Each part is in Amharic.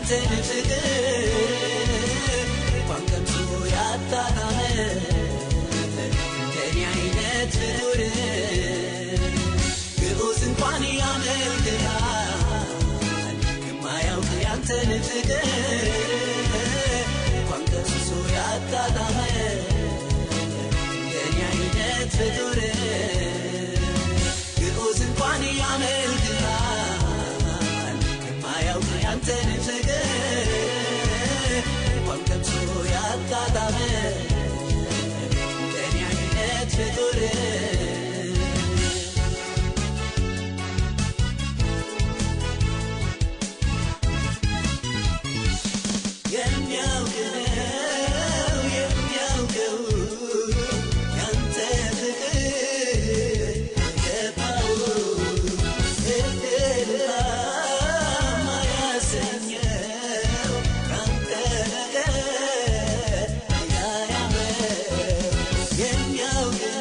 ያንተን ፍቅር እንኳን ቀምሶ ያጣጣመ እንደኔ አይነት ፍጡር ግዑዝ እንኳን ያመልክሃል የማያውቅ ያንተን ፍቅር እንኳን ቀምሶ ያጣጣመ እንደኔ አይነት ፍጡር ግዑዝ እንኳን ያመልክሃል የማያውቅ ያንተን ፍቅር እንኳን ቀምሶ ያጣጣመ እንደኔ አይነት ፍጡር የሚያውቀው የሚያውቀው ያንተ ፍቅር ገባው እልልታማ ያሰኘው ካንተ በቀር ሌላ ያምረው የሚያውቀው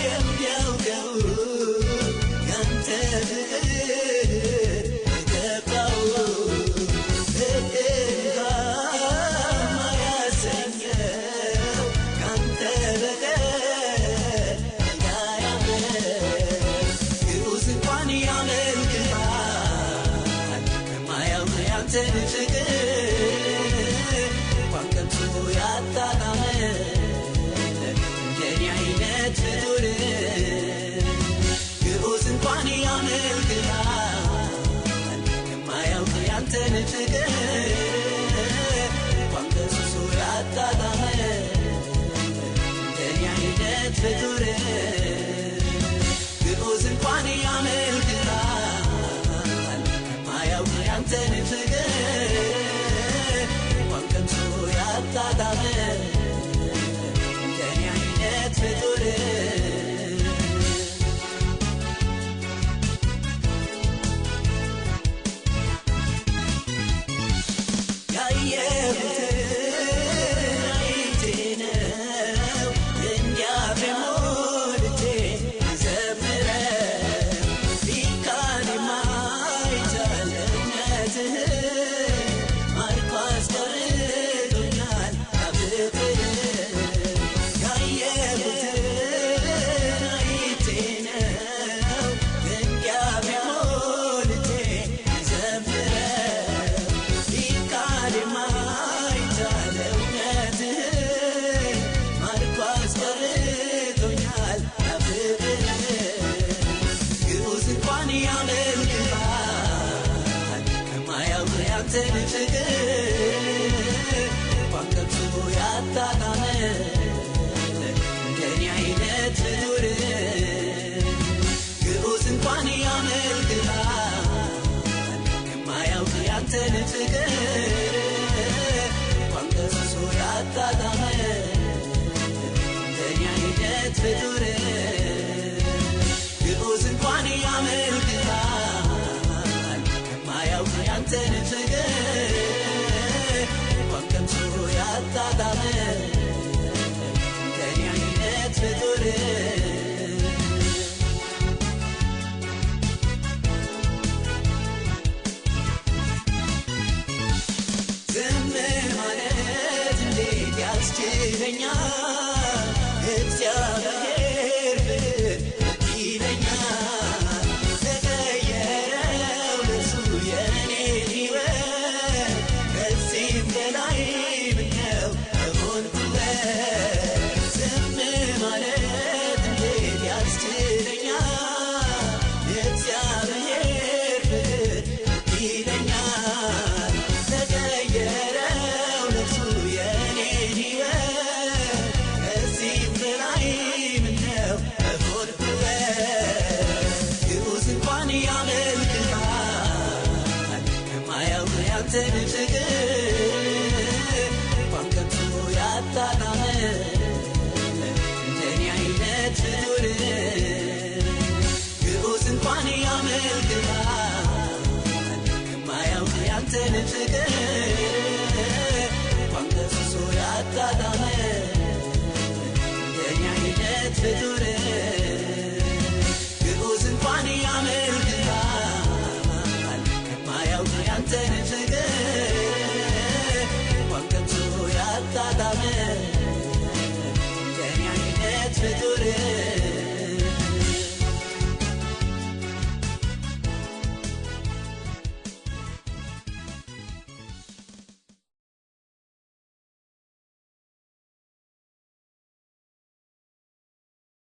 የሚያውቀው ያንተ ፍቅር ገባው እልልታማ ያሰኘው ካንተ በቀር ሌላ ያምረው ግዑዝ እንኳን ያመልክሃል የማያውቅ ያንተን ፍቅር እንኳን ቀምሶ ያጣጣመ እንደኔ አይነት ፍጡር ግዑዝ እንኳን ያመልክሃል የማያውቅ ያንተን ፍቅር እንኳን ቀምሶ ያጣጣመ እንደኔ አይነት ፍጡር ግዑዝ እንኳን ያመልክሃል የማያውቅ ያንተን ፍቅር እንኳን ቀምሶ ያጣጣመ እንደኔ አይነት ፍጡር ያየሁትን አይቼ ነው እንዲያፌ ሞልቼ ዘምረው ሊካድ የማይቻል እምነትህ ማርኮ አስቀርቶኛል ፍቅርህ ያየሁትን አይቼ ነው እንዲያፌ ሞልቼ ዘምረው ሊካድ የማይቻል እውነትህ ማርኮ አስቀርቶኛል ፍቅርህ ግዑዝ እንኳን ያመልክሃል የማያውቅ ያንተን ፍቅር እንኳን ቀምሶ ያጣጣመ እንደኔ አይነት ፍጡር ግዑዝ እንኳን ያመልክሃል የማያውቅ ያንተን ፍቅር እንኳን ቀምሶ ያጣጣመ እንደኔ አይነት ፍጡር ግዑዝ እንኳን ያመልክሃል የማያውቅ ያንተን ፍቅር እንኳን ቀምሶ ያጣጣመ እንደኔ አይነት ፍጡር ዝም ማለት እንዴት ያስችለኛል? እግዚአብሔር ፍቅር ይለኛል። ተቀየረው ለእርሱ የኔ ሕይወት ከዚህም በላይ ምነው በሆንኩበት። ዝም ማለት እንዴት ያስችለኛል? እግዚአብሔር ፍቅር ይለኛል። ተቀየረው ለእርሱ የኔ ሕይወት ከዚህም በላይ ምነው በሆንኩበት። ግዑዝ እንኳን ያመልክሃል የማያውቅ ያንተን ፍቅር እንኳን ቀምሶ ያጣጣመ እንደኔ አይነት ፍጡር ግዑዝ እንኳን ያመልክሃል የማያውቅ ያንተን ፍቅር እንኳን ቀምሶ ያጣጣመ እንደኔ አይነት ፍጡር ግዑዝ እንኳን ያመልክሃል የማያውቅ ያንተን ፍቅር ያጣጣመ።